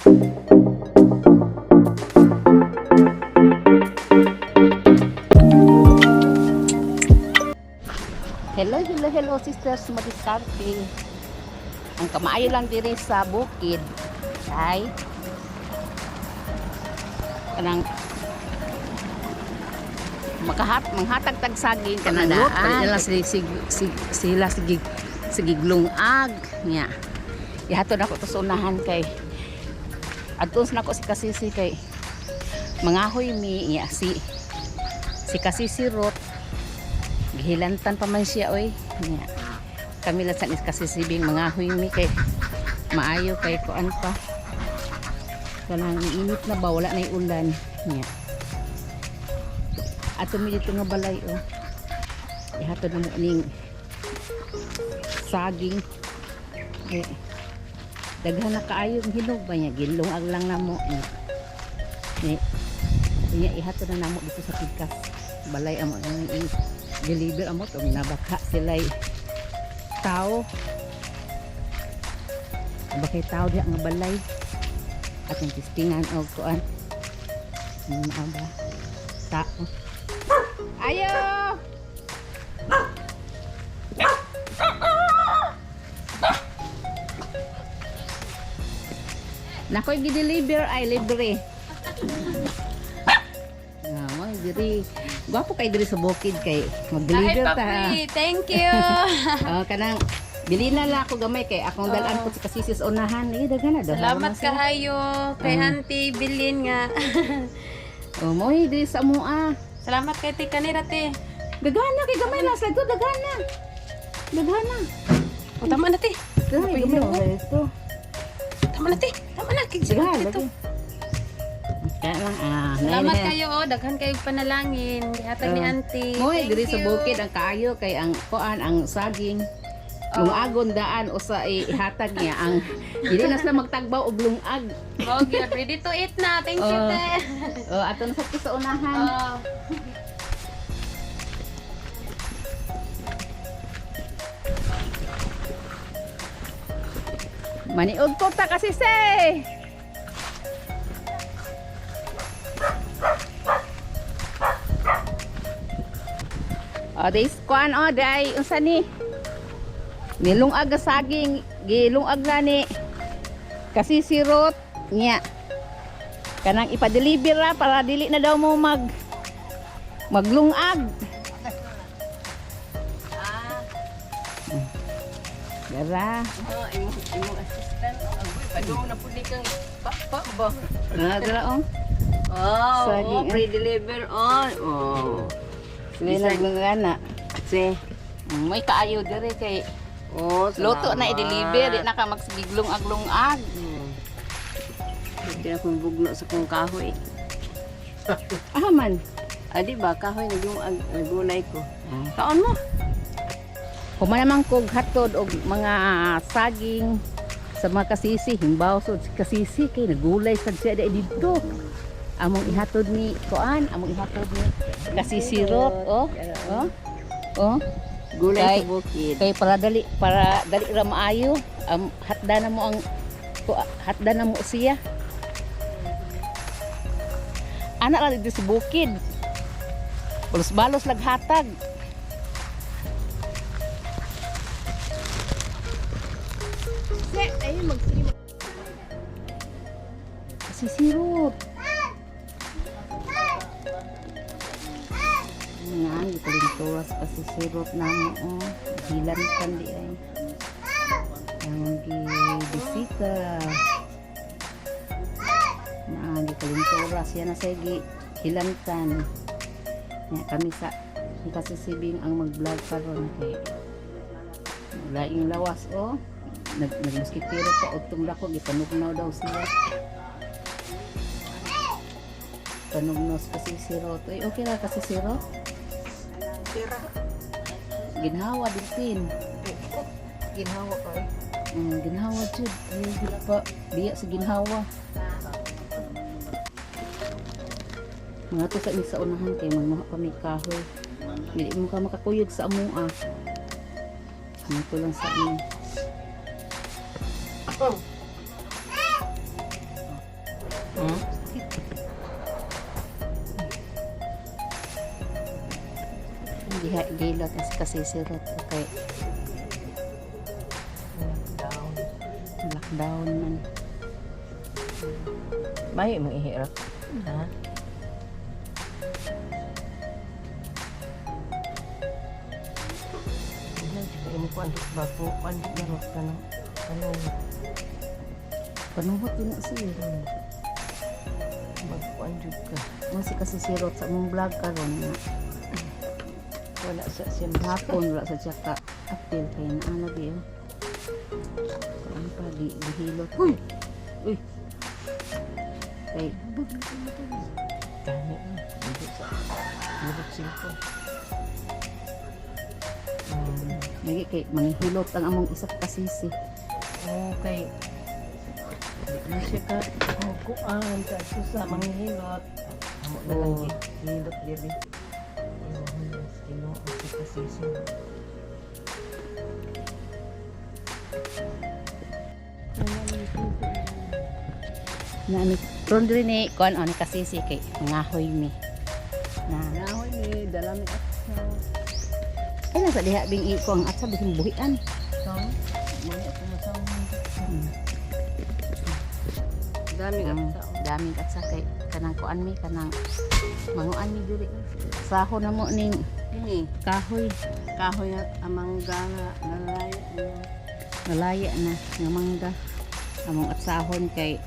Hello, hello, hello, sisters Madiskarte. Ang kamaayo lang diri sa bukid ay kanang makahat manghatag tag saging kanang Kanadaan. palit na lang si, sila sige sige glungag nya. Ihatod ako to sa unahan kay adto na ko si kasisi kay mangahoy mi nya si si kasisi Rot. Gihilantan pa man siya oy. Nya. Kami lang sa ni kasisibing mangahoy mi kay maayo kay kuan pa. Kanang init na ba, wala na ulan. Nya. Ato mi dito nga balay oh. Ihatod na mo ning saging. Eh, daghan na kaayo ang hinog ba niya gilungag lang namo. Eh, eh, niya ihatod na namo dito sa pikas. Balay amo ang i-deliver amo to nabaka sila'y tao. Bakay tao diha nga balay. Atong tistingan og kuan. Ano ba? Tao. Ayo! Nakoy gi-deliver ay libre. Ah, mo diri. Gwapo kay diri sa bukid kay mag-deliver Ay, ta. papi, thank you. Oh, kanang bili na lang ako gamay kay akong dalan ko si kasisi sa unahan. Eh, daghan na daw. Salamat kaayo kay Auntie Bilin nga. Oh, mo diri sa mua. Salamat kay Tika kanira te. Daghan na kay gamay na sa daghan na. Daghan na. O tama na te. Daghan gamay na ito. Tama na te. Tama na kay Daghan ito. lagi. Kaya lang ah. Salamat naay na. kayo oh, daghan kayo panalangin. Gihatag ni Oh. Auntie. Moy Thank diri sa you. bukid ang kaayo kay ang kuan ang saging. Lungagon daan usa ihatag niya ang dili na sila magtagbaw og lungag. Oh, gyud, ready to eat na. Thank you Oh. te. Oh, ato na sa sa unahan. Oh. Maniog ko ta kasi se. O, this kuan o, day, unsa ni? Nilungag ang saging, gilungag na ni. Kasi si Ruth, niya. Kanang ipa-deliver ra para dili na daw mo maglungag. Dara. Ah, imong imong assistant. Agoy, padung na pud ni kang pakpak ba? Ah, dara oh. Oh, Saging, oh, eh. pre-deliver on. Oh. Sila naglungana. Si. May kaayo dire kay Oh, luto na salamat. i-deliver, di na ka magsigiglong-aglungag. Hindi na akong bugno sa kong kahoy. Ah man. Ah, di ba? Kahoy nagungag nagulay ko. Kaon mo. Human naman kog hatod og mga saging sa mga kasisi, himbaw sud si kasisi kay nagulay sad siya dai didto. Among ihatod ni kuan, among ihatod ni kasisi Rot, oh. Oh. Oh. Gulay Kay- sa bukid. Kay para dali ra maayo, hatda na mo ang hatda na mo siya. Anak lang dito sa bukid. Balos-balos laghatag. Si Sirot. Nga, gikalinturas pa si Sirot na mo. Oh. Gilan kan di ay. Ang gibisita. Na, gikalinturas. Yan na sa gilantan. Nga, kami sa kasisibing ang mag-vlog karon kay laing lawas oh. Nagmuskitero pa og tumlako gipanugnaw daw sila. Panugnos kasi si Rot. Uy, okay ra kasi si Rot. Ginhawa din. Ginhawa ko eh. Ginhawa jud. Ay, gid pa biya sa ginhawa. Mga to sa sa unahan kay manguha pa may kahoy. Dili mo ka makakuyog sa amoa. Mga to lang sa amin. Hmm? Diha gilot as kasi sirot okay. Down. Lockdown man. May mong ihirap. Ha? Ini ko ang ba po kan garot ka no. Ano Panuhot din na siya. magkuan jud ka. Mo si kasi sirot sa among vlog karon nga. Wala sa sim. Hapon wala sa siya ka apil kay naa lagi oh. Kuan pa di gihilot. Uy. Uy. Kay Gani. Dito sa Dito simpo. lagi kay manghilot ang among isa ka kasisi. Okay. Di na siya ka kuan ka sa manghilot. Amo na lang Oo. hilot diri. Imo Ginoo si kasisi. Na ni ron diri ni kuan oh, ni kasisi kay mangahoy mi. Na Nahoy ni dala mi atsa. ay nasa diha bing iko ang atsa bisin buhian. So, mga ako masang. Dami atsa. Daming atsa kay kanang kuan mi kanang manguan mi diri. Saho na mo ning Ini kahoy. kahoy nga amangga nga nalaya na. Nalaya na nga mangga. Among atsahon kay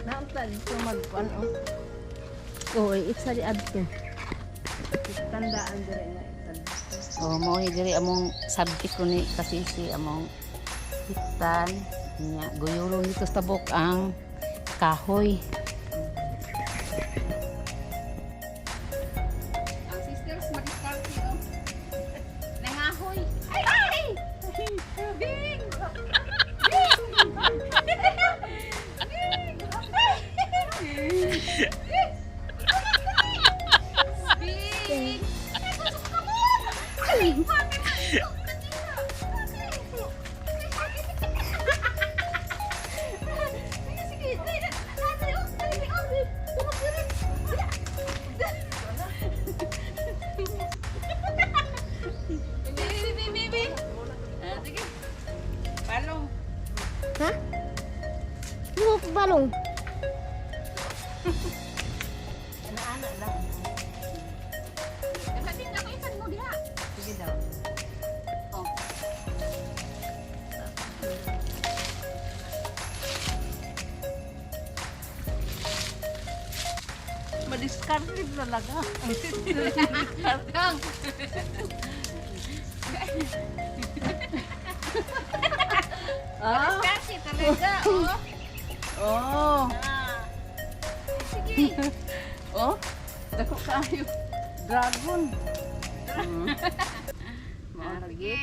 Naamta dito magkuan oh. Oo, itsa di adto. Tandaan dire na itad. Oh, mao ni diri among subject ko ni kasisi among hitan nya guyuro nito sa tabok ang kahoy. Ang sisters madiskarte oh. Nangahoy. Ay ay! Bing! Bing! Bing! Sige. Palong. Ha? Ano balong? Ana-ana lang. Dapat ako isan mo diha. Sige daw. Oh. Madiskarte talaga. Kang. Ah. Diskarte talaga, oh. Oh. Ah. Sige. Oh. Dako kayo. Dragon. Ah, sige.